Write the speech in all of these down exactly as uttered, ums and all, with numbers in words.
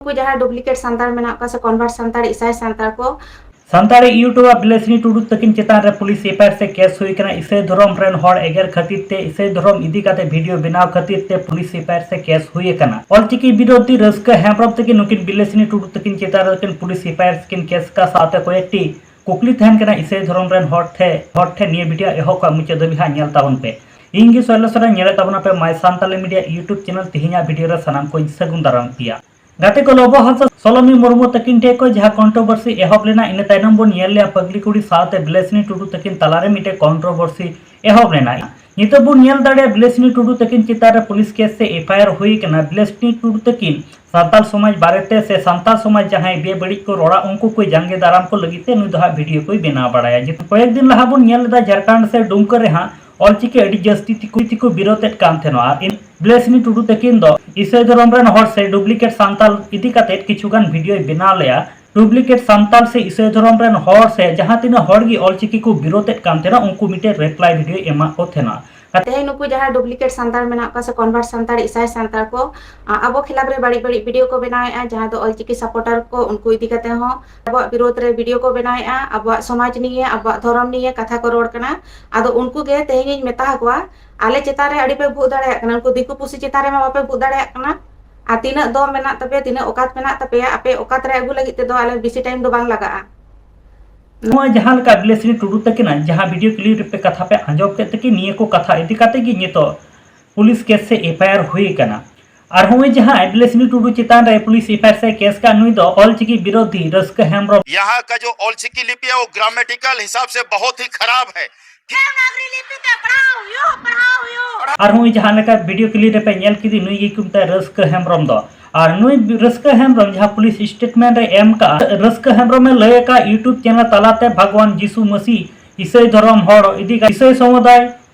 ᱩᱱᱠᱩ ᱡᱟᱦᱟᱸ ᱰᱩᱯᱞᱤᱠᱮᱴ ᱥᱟᱱᱛᱟᱲ ᱢᱮᱱᱟᱜ ᱠᱚᱣᱟ ᱥᱮ ᱠᱚᱱᱵᱷᱟᱨᱴ ᱥᱟᱱᱛᱟᱲ, ᱤᱥᱟᱭ ᱥᱟᱱᱛᱟᱲ ᱠᱚ, ᱥᱟᱱᱛᱟᱲᱤ ᱤᱭᱩᱴᱩᱵᱟᱨ ᱵᱤᱞᱟᱥᱤᱱᱤ ᱴᱩᱰᱩ ᱛᱟᱹᱠᱤᱱ ᱪᱮᱛᱟᱱ ᱨᱮ ᱯᱩᱞᱤᱥ ᱮᱯᱷ ᱟᱭ ᱟᱨ ᱥᱮ ᱠᱮᱥ ᱦᱩᱭ ᱟᱠᱟᱱᱟ᱾ ᱤᱥᱟᱹᱭ ᱫᱷᱚᱨᱚᱢ ᱨᱮᱱ ᱦᱚᱲ ᱮᱜᱮᱨ ᱠᱷᱟᱹᱛᱤᱨ ᱛᱮ, ᱤᱥᱟᱹᱭ ᱫᱷᱚᱨᱚᱢ ᱤᱫᱤ ᱠᱟᱛᱮ ᱵᱷᱤᱰᱤᱭᱳ ᱵᱮᱱᱟᱣ ᱠᱷᱟᱹᱛᱤᱨ ᱛᱮ ᱯᱩᱞᱤᱥ ᱮᱯᱷ ᱟᱭ ᱟᱨ ᱥᱮ ᱠᱮᱥ ᱦᱩᱭ ᱟᱠᱟᱱᱟ᱾ ᱚᱞᱪᱤᱠᱤ ᱵᱤᱨᱳᱫᱷᱤ ᱨᱟᱹᱥᱠᱟᱹ ᱦᱮᱢᱵᱽᱨᱚᱢ ᱛᱟᱹᱠᱤᱱ, ᱱᱩᱠᱤᱱ ᱵᱤᱞᱟᱥᱤᱱᱤ ᱴᱩᱰᱩ ᱛᱟᱹᱠᱤᱱ ᱪᱮᱛᱟᱱ ᱨᱮ ᱛᱟᱹᱠᱤᱱ ᱯᱩᱞᱤᱥ ᱮᱯᱷ ᱟᱭ ᱟᱨ ᱥᱮ ᱠᱤᱱ ᱠᱮᱥ ᱟᱠᱟᱫ ᱥᱟᱶᱛᱮ ᱠᱚᱭᱮᱠᱴᱤ ᱠᱩᱠᱞᱤ ᱛᱟᱦᱮᱱ ᱠᱟᱱᱟ ᱤᱥᱟᱹᱭ ᱫᱷᱚᱨᱚᱢ ᱨᱮᱱ ᱦᱚᱲ ᱴᱷᱮᱱ᱾ ᱦᱚᱲ ᱴᱷᱮᱱ ᱱᱤᱭᱟᱹ ᱵᱷᱤᱰᱤᱭᱳ ᱮᱦᱚᱵ ᱠᱷᱚᱱ ᱢᱩᱪᱟᱹᱫ ᱫᱷᱟᱹᱵᱤᱡ ᱦᱟᱸᱜ ᱧᱮᱞ ᱛᱟᱵᱚᱱ ᱯᱮ᱾ ᱤᱧ ᱜᱮ ᱥᱚᱭᱞᱮᱥᱚᱨ ᱨᱮ ᱧᱮᱞᱮᱫ ᱛᱟᱵᱚᱱᱟ ᱯᱮ My Santali Media YouTube channel᱾ ᱛᱮᱦᱮᱧᱟᱜ ᱵᱷᱤᱰᱤᱭᱳ ᱨᱮ ᱥᱟᱱᱟᱢ ᱠᱚᱧ ᱥᱟᱹᱜᱩᱱ ᱫᱟᱨᱟᱢ ᱯᱮᱭᱟ᱾ ᱜᱟᱛᱮ ᱠᱚ, ᱞᱚᱵᱚ ᱦᱟᱸᱥᱫᱟ ᱥᱚᱞᱚᱢᱤ ᱢᱩᱨᱢᱩ ᱛᱟᱹᱠᱤᱱ ᱴᱷᱮᱱ ᱠᱷᱚᱱ ᱡᱟᱦᱟᱸ ᱠᱚᱱᱴᱨᱳᱵᱷᱟᱨᱥᱤ ᱮᱦᱚᱵ ᱞᱮᱱᱟ, ᱤᱱᱟᱹ ᱛᱟᱭᱱᱚᱢ ᱵᱚᱱ ᱧᱮᱞ ᱞᱮᱜᱼᱟ ᱯᱟᱜᱽᱞᱤ ᱠᱩᱲᱤ ᱥᱟᱶᱛᱮ ᱵᱤᱞᱟᱥᱤᱱᱤ ᱴᱩᱰᱩ ᱛᱟᱹᱠᱤᱱ ᱛᱟᱞᱟᱨᱮ ᱢᱤᱫᱴᱮᱱ ᱠᱚᱱᱴᱨᱳᱵᱷᱟᱨᱥᱤ ᱮᱦᱚᱵ ᱞᱮᱱᱟ᱾ ᱱᱤᱛᱚᱜ ᱵᱚᱱ ᱧᱮᱞ ᱫᱟᱲᱮᱭᱟᱜᱼᱟ ᱵᱤᱞᱟᱥᱤᱱᱤ ᱴᱩᱰᱩ ᱛᱟᱹᱠᱤᱱ ᱪᱮᱛᱟᱱ ᱨᱮ ᱯᱩᱞᱤᱥ ᱠᱮᱥ ᱥᱮ ᱮᱯᱷ ᱟᱭ ᱟᱨ ᱦᱩᱭ ᱟᱠᱟᱱᱟ᱾ ᱵᱤᱞᱟᱥᱤᱱᱤ ᱴᱩᱰᱩ ᱛᱟᱹᱠᱤᱱ ᱥᱟᱱᱛᱟᱲ ᱥᱚᱢᱟᱡᱽ ᱵᱟᱨᱮᱛᱮ ᱥᱮ ᱥᱟᱱᱛᱟᱲ ᱥᱚᱢᱟᱡᱽ ᱡᱟᱦᱟᱸᱭ ᱵᱮᱵᱟᱹᱲᱤᱡ ᱠᱚ ᱨᱚᱲᱟ, ᱩᱱᱠᱩ ᱠᱚ ᱡᱟᱸᱜᱮ ᱫᱟᱨᱟᱢ ᱠᱚ ᱞᱟᱹᱜᱤᱫ ᱛᱮ ᱱᱩᱭ ᱫᱚ ᱦᱟᱸᱜ ᱵᱷᱤᱰᱤᱭᱳ ᱠᱚᱭ ᱵᱮᱱᱟᱣ ᱵᱟᱲᱟᱭᱟ᱾ ᱡᱮ ᱠᱚᱭᱮᱠ ᱫᱤᱱ ᱞᱟᱦᱟ ᱵᱚᱱ ᱧᱮᱞ ᱞᱮᱫᱟ ᱡᱷᱟᱲᱠᱷᱚᱸᱰ ᱥᱮ ᱰᱩᱢᱠᱟᱹ ᱨᱮ ᱦᱟᱸᱜ ᱚᱞᱪᱤᱠᱤ ᱟᱹᱰᱤ ᱡᱟᱹᱥᱛᱤ ᱛᱮᱠᱚ, ᱛᱮᱠᱚ ᱵᱤᱨᱳᱫᱮᱫ ᱠᱟᱱ ᱛᱟᱦᱮᱱᱟ᱾ ᱟᱨ ᱤᱱ-, ᱵᱤᱞᱟᱥᱤᱱᱤ ᱴᱩᱰᱩ ᱛᱟᱹᱠᱤᱱ ᱫᱚ ᱤᱥᱟᱹᱭ ᱫᱷᱚᱨᱚᱢ ᱨᱮᱱ ᱦᱚᱲ ᱥᱮ ᱰᱩᱯᱞᱤᱠᱮᱴ ᱥᱟᱱᱛᱟᱞ ᱤᱫᱤ ᱠᱟᱛᱮ ᱠᱤᱪᱷᱩ ᱜᱟᱱ ᱵᱷᱤᱰᱤᱭᱳᱭ ᱵᱮᱱᱟᱣ ᱞᱮᱜᱼᱟ᱾ ᱰᱩᱯᱞᱤᱠᱮᱴ ᱥᱟᱱᱛᱟᱞ ᱥᱮ ᱤᱥᱟᱹᱭ ᱫᱷᱚᱨᱚᱢ ᱨᱮᱱ ᱦᱚᱲ ᱥᱮ ᱡᱟᱦᱟᱸ ᱛᱤᱱᱟᱹᱜ ᱦᱚᱲ ᱜᱮ ᱚᱞᱪᱤᱠᱤ ᱠᱚ ᱵᱤᱨᱳᱫᱮᱫ ᱠᱟᱱ ᱛᱟᱦᱮᱱᱟ, ᱩᱱᱠᱩ ᱢᱤᱫᱴᱮᱱ ᱨᱤᱯᱞᱟᱭ ᱵᱷᱤᱰᱤᱭᱳᱭ ᱮᱢᱟᱜ ᱠᱚ ᱛᱟᱦᱮᱱᱟ᱾ ᱛᱮᱦᱮᱧ ᱱᱩᱠᱩ ᱡᱟᱦᱟᱸ ᱰᱩᱯᱞᱤᱠᱮᱴ ᱥᱟᱱᱛᱟᱲ ᱢᱮᱱᱟᱜ ᱠᱚᱣᱟ ᱥᱮ ᱠᱚᱱᱵᱷᱟᱨᱴ ᱥᱟᱱᱛᱟᱲ, ᱤᱥᱟᱭ ᱥᱟᱱᱛᱟᱲ ᱠᱚ, ᱟ-, ᱟᱵᱚ ᱠᱷᱤᱞᱟᱯ ᱨᱮ ᱵᱟᱹᱲᱤᱡ ᱵᱟᱹᱲᱤᱡ ᱵᱷᱤᱰᱤᱭᱳ ᱠᱚ ᱵᱮᱱᱟᱣᱮᱫᱼᱟ, ᱡᱟᱦᱟᱸ ᱫᱚ ᱚᱞᱪᱤᱠᱤ ᱥᱟᱯᱳᱨᱴᱟᱨ ᱠᱚ, ᱩᱱᱠᱩ ᱤᱫᱤ ᱠᱟᱛᱮ ᱦᱚᱸ ᱟᱵᱚᱣᱟᱜ ᱵᱤᱨᱳᱫᱷ ᱨᱮ ᱵᱷᱤᱰᱤᱭᱳ ᱠᱚ ᱵᱮᱱᱟᱣᱮᱫᱼᱟ, ᱟᱵᱚᱣᱟᱜ ᱥᱚᱢᱟᱡᱽ ᱱᱤᱭᱮ, ᱟᱵᱚᱣᱟᱜ ᱫᱷᱚᱨᱚᱢ ᱱᱤᱭᱮ ᱠᱟᱛᱷᱟ ᱠᱚ ᱨᱚᱲ ᱠᱟᱱᱟ᱾ ᱟᱫᱚ ᱩᱱᱠᱩ ᱜᱮ ᱛᱮᱦᱮᱧᱤᱧ ᱢᱮᱛᱟ ᱟᱠᱚᱣᱟ, ᱟᱞᱮ ᱪᱮᱛᱟᱱ ᱨᱮ ᱟᱹᱰᱤ ᱯᱮ ᱵᱷᱩᱜ ᱫᱟᱲᱮᱭᱟᱜ ᱠᱟᱱᱟ, ᱩᱱᱠᱩ ᱫᱤᱠᱩ ᱯᱩᱥᱤ ᱪᱮᱛᱟᱱ ᱨᱮᱢᱟ ᱵᱟᱯᱮ ᱵᱷᱩᱜ ᱫᱟᱲᱮᱭᱟᱜ ᱠᱟᱱᱟ᱾ ᱟᱨ ᱛᱤᱱᱟᱹᱜ ᱫᱚᱢ ᱢᱮᱱᱟᱜ ᱛᱟᱯᱮᱭᱟ, ᱛᱤᱱᱟᱹᱜ ᱚᱠᱟᱛ ᱢᱮᱱᱟᱜ ᱛᱟᱯᱮᱭᱟ, ᱟᱯᱮ ᱚᱠᱟᱛ ᱨᱮ ᱟᱹᱜᱩ ᱞᱟᱹᱜᱤᱫ ᱛᱮᱫᱚ ᱟᱞᱮ ᱵᱮᱥᱤ ᱴᱟᱭᱤᱢ ᱫᱚ ᱵᱟᱝ ᱞᱟᱜᱟᱜᱼᱟ᱾ ᱱᱚᱣᱟ ᱡᱟᱦᱟᱸ ᱞᱮᱠᱟ ᱵᱤᱞᱟᱥᱤᱱᱤ ᱴᱩᱰᱩ ᱛᱟᱹᱠᱤᱱᱟᱜ ᱡᱟᱦᱟᱸ ᱵᱷᱤᱰᱤᱭᱳ ᱠᱞᱤᱯ ᱨᱮᱯᱮ ᱠᱟᱛᱷᱟ ᱯᱮ ᱟᱸᱡᱚᱢ ᱠᱮᱫ ᱛᱟᱹᱠᱤᱱ, ᱱᱤᱭᱟᱹ ᱠᱚ ᱠᱟᱛᱷᱟ ᱤᱫᱤ ᱠᱟᱛᱮ ᱜᱮ ᱱᱤᱛᱚᱜ ᱯᱩᱞᱤᱥ ᱠᱮᱥ ᱥᱮ ᱮᱯᱷ ᱟᱭ ᱟᱨ ᱦᱩᱭ ᱟᱠᱟᱱᱟ᱾ ᱟᱨ ᱱᱩᱭ ᱡᱟᱦᱟᱸᱭ ᱵᱤᱞᱟᱥᱤᱱᱤ ᱴᱩᱰᱩ ᱪᱮᱛᱟᱱ ᱨᱮ ᱯᱩᱞᱤᱥ ᱮᱯᱷ ᱟᱭ ᱟᱨ ᱥᱮ ᱠᱮᱥ ᱠᱟᱜ, ᱱᱩᱭ ᱫᱚ ᱚᱞᱪᱤᱠᱤ ᱵᱤᱨᱳᱫᱷᱤ ᱨᱟᱹᱥᱠᱟᱹ ᱦᱮᱢᱵᱽᱨᱚᱢ᱾ यहाँ का जो ऑलचिकी लिपि है वो ग्रामेटिकल हिसाब से बहुत ही खराब है। देवनागरी लिपि ते पढ़ाओ यो, पढ़ाओ यो। ᱟᱨ ᱱᱩᱭ ᱡᱟᱦᱟᱸ ᱞᱮᱠᱟ ᱵᱷᱤᱰᱤᱭᱳ ᱠᱞᱤᱯ ᱨᱮᱯᱮ ᱧᱮᱞ ᱠᱮᱫᱮ, ᱱᱩᱭ ᱜᱮ ᱠᱚ ᱢᱮᱛᱟᱭᱟ ᱨᱟᱹᱥᱠᱟᱹ ᱦᱮᱢᱵᱽᱨᱚᱢ ᱫᱚ᱾ ᱟᱨ ᱱᱩᱭ ᱨᱟᱹᱥᱠᱟᱹ ᱦᱮᱢᱵᱽᱨᱚᱢ ᱡᱟᱦᱟᱸ ᱯᱩᱞᱤᱥ ᱥᱴᱮᱴᱢᱮᱱᱴ ᱨᱮ ᱮᱢ ᱠᱟᱜᱼᱟ, ᱨᱟᱹᱥᱠᱟᱹ ᱦᱮᱢᱵᱽᱨᱚᱢ ᱮ ᱞᱟᱹᱭ ᱟᱠᱟᱫ YouTube ᱪᱮᱱᱮᱞ ᱛᱟᱞᱟᱛᱮ ᱵᱷᱟᱜᱽᱣᱟᱱ ᱡᱤᱥᱩ ᱢᱟᱹᱥᱤ ᱤᱥᱟᱹᱭ ᱫᱷᱚᱨᱚᱢ ᱦᱚᱲ ᱤᱫᱤ ᱠᱟᱛᱮ, ᱤᱥᱟᱹᱭ ᱥᱚᱢᱩᱫᱟᱭ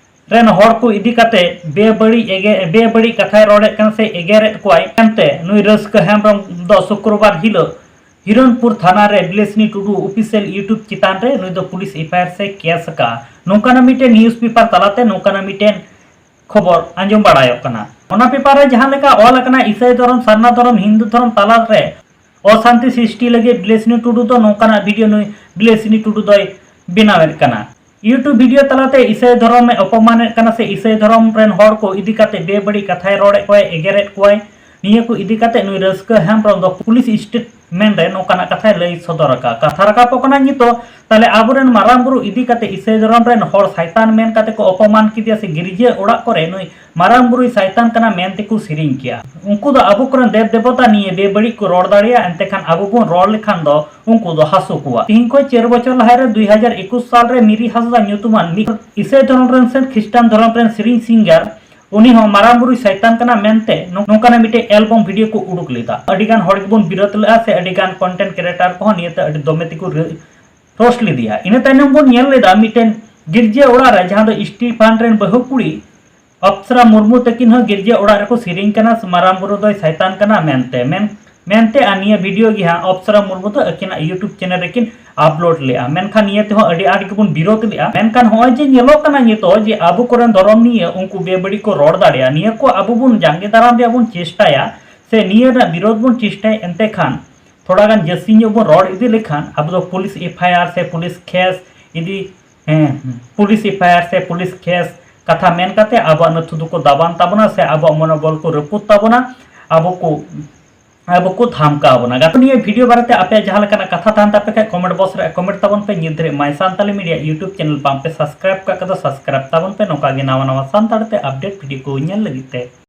ᱨᱮᱱ ᱦᱚᱲ ᱠᱚ ᱤᱫᱤ ᱠᱟᱛᱮ ᱵᱮᱵᱟᱹᱲᱤᱡ ᱮᱜᱮ-, ᱵᱮᱵᱟᱹᱲᱤᱡ ᱠᱟᱛᱷᱟᱭ ᱨᱚᱲᱮᱫ ᱠᱟᱱᱟ ᱥᱮ ᱮᱜᱮᱨᱮᱫ ᱠᱚᱣᱟᱭ᱾ ᱮᱱᱛᱮ ᱱᱩᱭ ᱨᱟᱹᱥᱠᱟᱹ ᱦᱮᱢᱵᱽᱨᱚᱢ ᱫᱚ ᱥᱩᱠᱨᱵᱟᱨ ᱦᱤᱞᱳᱜ ᱦᱤᱨᱚᱱᱯᱩᱨ ᱛᱷᱟᱱᱟ ᱨᱮ ᱵᱤᱞᱟᱥᱤᱱᱤ ᱴᱩᱰᱩ ᱚᱯᱷᱤᱥᱤᱭᱟᱞ YouTube ᱪᱮᱛᱟᱱ ᱨᱮ ᱱᱩᱭ ᱫᱚ ᱯᱩᱞᱤᱥ ᱮᱯᱷ ᱟᱭ ᱟᱨ ᱥᱮ ᱠᱮᱥ ᱟᱠᱟᱫᱼᱟ᱾ ᱱᱚᱝᱠᱟᱱᱟᱜ ᱢᱤᱫᱴᱮᱱ ᱱᱤᱭᱩᱡᱽ ᱯᱮᱯᱟᱨ ᱛᱟᱞᱟᱛᱮ ᱱᱚᱝᱠᱟᱱᱟᱜ ᱢᱤᱫᱴᱮᱱ ᱠᱷᱚᱵᱚᱨ ᱟᱸᱡᱚᱢ ᱵᱟᱲᱟᱭᱚᱜ ᱠᱟᱱᱟ᱾ ᱚᱱᱟ ᱯᱮᱯᱟᱨ ᱨᱮ ᱡᱟᱦᱟᱸ ᱞᱮᱠᱟ ᱚᱞ ᱟᱠᱟᱱᱟ, ᱤᱥᱟᱹᱭ ᱫᱷᱚᱨᱚᱢ, ᱥᱟᱨᱱᱟ ᱫᱷᱚᱨᱚᱢ, ᱦᱤᱱᱫᱩ ᱫᱷᱚᱨᱚᱢ ᱛᱟᱞᱟ ᱨᱮ ᱚᱥᱟᱱᱛᱤ ᱥᱨᱤᱥᱴᱤ ᱞᱟᱹᱜᱤᱫ ᱵᱤᱞᱮᱥᱤᱱᱤ ᱴᱩᱰᱩ ᱫᱚ ᱱᱚᱝᱠᱟᱱᱟᱜ ᱵᱷᱤᱰᱤᱭᱳ ᱱᱩᱭ ᱵᱤᱞᱮᱥᱤᱱᱤ ᱴᱩᱰᱩ ᱫᱚᱭ ᱵᱮᱱᱟᱣᱮᱫ ᱠᱟᱱᱟ᱾ YouTube ᱵᱷᱤᱰᱤᱭᱳ ᱛᱟᱞᱟᱛᱮ ᱤᱥᱟᱹᱭ ᱫᱷᱚᱨᱚᱢ ᱮ ᱚᱯᱚᱢᱟᱱᱮᱫ ᱠᱟᱱᱟ ᱥᱮ ᱤᱥᱟᱹᱭ ᱫᱷᱚᱨᱚᱢ ᱨᱮᱱ ᱦᱚᱲ ᱠᱚ ᱤᱫᱤ ᱠᱟᱛᱮ ᱵᱮᱵᱟᱹᱲᱤᱡ ᱠᱟᱛᱷᱟᱭ ᱨᱚᱲᱮᱫ ᱠᱚᱣᱟᱭ, ᱮᱜᱮᱨᱮᱫ ᱠᱚᱣᱟᱭ᱾ ᱱᱤᱭᱟᱹ ᱠᱚ ᱤᱫᱤ ᱠᱟᱛᱮ ᱱᱩᱭ ᱨᱟᱹᱥᱠᱟᱹ ᱦᱮᱢᱵᱨᱚᱢ ᱫᱚ ᱯᱩᱞᱤᱥ ᱥᱴᱮᱴᱢᱮᱱᱴ ᱨᱮ ᱱᱚᱝᱠᱟᱱᱟᱜ ᱠᱟᱛᱷᱟᱭ ᱞᱟᱹᱭ ᱥᱚᱫᱚᱨ ᱟᱠᱟᱫᱼᱟ᱾ ᱠᱟᱛᱷᱟ ᱨᱟᱠᱟᱵᱚᱜ ᱠᱟᱱᱟ ᱱᱤᱛᱚᱜ, ᱛᱟᱦᱞᱮ ᱟᱵᱚᱨᱮᱱ ᱢᱟᱨᱟᱝ ᱵᱩᱨᱩ ᱤᱫᱤ ᱠᱟᱛᱮ ᱤᱥᱟᱹᱭ ᱫᱷᱚᱨᱚᱢ ᱨᱮᱱ ᱦᱚᱲ ᱥᱟᱭᱛᱟᱱ ᱢᱮᱱ ᱠᱟᱛᱮ ᱠᱚ ᱚᱯᱚᱢᱟᱱ ᱠᱮᱫᱮᱭᱟ ᱥᱮ ᱜᱤᱨᱡᱟᱹ ᱚᱲᱟᱜ ᱠᱚᱨᱮ ᱱᱩᱭ ᱢᱟᱨᱟᱝ ᱵᱩᱨᱩᱭ ᱥᱟᱭᱛᱟᱱ ᱠᱟᱱᱟ ᱢᱮᱱ ᱛᱮᱠᱚ ᱥᱮᱨᱮᱧ ᱠᱮᱭᱟ᱾ ᱩᱱᱠᱩ ᱫᱚ ᱟᱵᱚ ᱠᱚᱨᱮᱱ ᱫᱮᱵ ᱫᱮᱵᱚᱛᱟ ᱱᱤᱭᱟᱹ ᱵᱮᱵᱟᱹᱲᱤᱡ ᱠᱚ ᱨᱚᱲ ᱫᱟᱲᱮᱭᱟᱜᱼᱟ, ᱮᱱᱛᱮ ᱠᱷᱟᱱ ᱟᱵᱚ ᱵᱚᱱ ᱨᱚᱲ ᱞᱮᱠᱷᱟᱱ ᱫᱚ ᱩᱱᱠᱩ ᱫᱚ ᱦᱟᱹᱥᱩ ᱠᱚᱣᱟ᱾ ᱛᱤᱦᱤᱧ ᱠᱷᱚᱱ ᱪᱟᱨ ᱵᱚᱪᱷᱚᱨ ᱞᱟᱦᱟ ᱨᱮ ᱫᱩᱭ ᱦᱟᱡᱟᱨ ᱮᱠᱩᱥ ᱥᱟᱞ ᱨᱮ ᱢᱤᱨᱤ ᱦᱟᱸᱥᱫᱟ ᱧᱩᱛᱩᱢᱟᱱ ᱢᱤᱫ ᱤᱥᱟᱹᱭ ᱫᱷᱚᱨᱚᱢ ᱨᱮᱱ ᱥᱮ ᱠᱷᱨᱤᱥᱴᱟᱱ ᱫᱷᱚᱨᱚᱢ ᱨᱮᱱ ᱥᱮᱨᱮᱧ ᱥᱤᱝᱜᱟᱨ, ᱩᱱᱤ ᱦᱚᱸ ᱢᱟᱨᱟᱝ ᱵᱩᱨᱩᱭ ᱥᱟᱭᱛᱟᱱ ᱠᱟᱱᱟ ᱢᱮᱱᱛᱮ ᱱᱚ-, ᱱᱚᱝᱠᱟᱱᱟᱜ ᱢᱤᱫᱴᱮᱡ ᱮᱞᱵᱚᱢ ᱵᱷᱤᱰᱤᱭᱳ ᱠᱚ ᱩᱰᱩᱠ ᱞᱮᱫᱟ᱾ ᱟᱹᱰᱤ ᱜᱟᱱ ᱦᱚᱲ ᱜᱮᱵᱚᱱ ᱵᱤᱨᱳᱫ ᱞᱮᱫᱼᱟ ᱥᱮ ᱟᱹᱰᱤ ᱜᱟᱱ ᱠᱚᱱᱴᱮᱱᱴ ᱠᱨᱤᱭᱮᱴᱟᱨ ᱠᱚᱦᱚᱸ ᱱᱤᱭᱟᱹᱛᱮ ᱟᱹᱰᱤ ᱫᱚᱢᱮ ᱛᱮᱠᱚ ᱨᱟᱹ-, ᱨᱳᱥᱴ ᱞᱮᱫᱮᱭᱟ᱾ ᱤᱱᱟᱹ ᱛᱟᱭᱱᱚᱢ ᱵᱚᱱ ᱧᱮᱞ ᱞᱮᱫᱟ ᱢᱤᱫᱴᱮᱱ ᱜᱤᱨᱡᱟᱹ ᱚᱲᱟᱜ ᱨᱮ, ᱡᱟᱦᱟᱸ ᱫᱚ ᱥᱴᱤᱯᱷᱟᱱ ᱨᱮᱱ ᱵᱟᱹᱦᱩ ᱠᱩᱲᱤ ᱚᱯᱥᱨᱟ ᱢᱩᱨᱢᱩ ᱛᱟᱹᱠᱤᱱ ᱦᱚᱸ ᱜᱤᱨᱡᱟᱹ ᱚᱲᱟᱜ ᱨᱮᱠᱚ ᱥᱮᱨᱮᱧ ᱠᱟᱱᱟ, ᱢᱟᱨᱟᱝ ᱵᱩᱨᱩ ᱫᱚᱭ ᱥᱟᱭᱛᱟᱱ ᱠᱟᱱᱟ ᱢᱮᱱᱛᱮ, ᱢᱮᱱ-, ᱢᱮᱱᱛᱮ᱾ ᱟᱨ ᱱᱤᱭᱟᱹ ᱵᱷᱤᱰᱤᱭᱳ ᱜᱮ ᱦᱟᱸᱜ ᱚᱯᱥᱨᱟ ᱢᱩᱨᱢᱩ ᱫᱚ ᱟᱹᱠᱤᱱᱟᱜ YouTube ᱪᱮᱱᱮᱞ ᱨᱮᱠᱤᱱ ᱟᱯᱞᱳᱰ ᱞᱮᱫᱼᱟ᱾ ᱢᱮᱱᱠᱷᱟᱱ ᱱᱤᱭᱟᱹ ᱛᱮᱦᱚᱸ ᱟᱹᱰᱤ ᱟᱸᱴ ᱜᱮᱵᱚᱱ ᱵᱤᱨᱳᱫ ᱞᱮᱫᱼᱟ᱾ ᱢᱮᱱᱠᱷᱟᱱ ᱱᱚᱜᱼᱚᱭ ᱡᱮ ᱧᱮᱞᱚᱜ ᱠᱟᱱᱟ ᱱᱤᱛᱚᱜ ᱡᱮ ᱟᱵᱚ ᱠᱚᱨᱮᱱ ᱫᱷᱚᱨᱚᱢ ᱱᱤᱭᱟᱹ ᱩᱱᱠᱩ ᱵᱮᱵᱟᱹᱲᱤᱡ ᱠᱚ ᱨᱚᱲ ᱫᱟᱲᱮᱭᱟᱜᱼᱟ, ᱱᱤᱭᱟᱹ ᱠᱚ ᱟᱵᱚ ᱵᱚᱱ ᱡᱟᱸᱜᱮ ᱫᱟᱨᱟᱢ ᱨᱮᱭᱟᱜ ᱵᱚᱱ ᱪᱮᱥᱴᱟᱭᱟ ᱥᱮ ᱱᱤᱭᱟᱹ ᱨᱮᱱᱟᱜ ᱵᱤᱨᱳᱫ ᱵᱚᱱ ᱪᱮᱥᱴᱟᱭᱟ, ᱮᱱᱛᱮ ᱠᱷᱟᱱ ᱛᱷᱚᱲᱟ ᱜᱟᱱ ᱡᱟᱹᱥᱛᱤ ᱧᱚᱜ ᱵᱚᱱ ᱨᱚᱲ ᱤᱫᱤ ᱞᱮᱠᱷᱟᱱ ᱟᱵᱚ ᱫᱚ ᱯᱩᱞᱤᱥ FIR ᱥᱮ ᱯᱩᱞᱤᱥ ᱠᱮᱥ ᱤᱫᱤ, ᱦᱮᱸ, ᱯᱩᱞᱤᱥ FIR ᱥᱮ ᱯᱩᱞᱤᱥ ᱠᱮᱥ ᱠᱟᱛᱷᱟ ᱢᱮᱱ ᱠᱟᱛᱮ ᱟᱵᱚᱣᱟᱜ ᱱᱟᱹᱛᱷᱩ ᱫᱚᱠᱚ ᱫᱟᱵᱟᱱ ᱛᱟᱵᱚᱱᱟ ᱥᱮ ᱟᱵᱚᱣᱟᱜ ᱢᱚᱱᱳᱵᱚᱞ ᱠᱚ ᱨᱟᱹᱯᱩᱫ ᱛᱟᱵᱚᱱᱟ, ᱟᱵᱚ ᱠᱚ, ᱟᱵᱚ ᱠᱚ ᱫᱷᱟᱢᱠᱟᱣ ᱵᱚᱱᱟ᱾ ᱜᱟᱛᱮ, ᱱᱤᱭᱟᱹ ᱵᱷᱤᱰᱤᱭᱳ ᱵᱟᱨᱮᱛᱮ ᱟᱯᱮᱭᱟᱜ ᱡᱟᱦᱟᱸ ᱞᱮᱠᱟᱱᱟᱜ ᱠᱟᱛᱷᱟ ᱛᱟᱦᱮᱱ ᱛᱟᱯᱮ ᱠᱷᱟᱡ ᱠᱚᱢᱮᱱᱴ ᱵᱚᱠᱥ ᱨᱮ ᱠᱚᱢᱮᱱᱴ ᱛᱟᱵᱚᱱ ᱯᱮ᱾ ᱱᱤᱛ ᱫᱷᱟᱹᱨᱤᱡ My Santali Media YouTube channel ᱵᱟᱝ ᱯᱮ ᱥᱟᱵᱥᱠᱨᱟᱭᱤᱵ ᱠᱟᱜ ᱠᱷᱟᱡ ᱫᱚ ᱥᱟᱵᱥᱠᱨᱟᱭᱤᱵ ᱛᱟᱵᱚᱱ ᱯᱮ ᱱᱚᱝᱠᱟ ᱜᱮ ᱱᱟᱣᱟ ᱱᱟᱣᱟ ᱥᱟᱱᱛᱟᱲ ᱛᱮ ᱟᱯᱰᱮᱴ ᱵᱷᱤᱰᱤᱭᱳ ᱠᱚ ᱧᱮᱞ ᱞᱟᱹᱜᱤᱫ ᱛᱮ᱾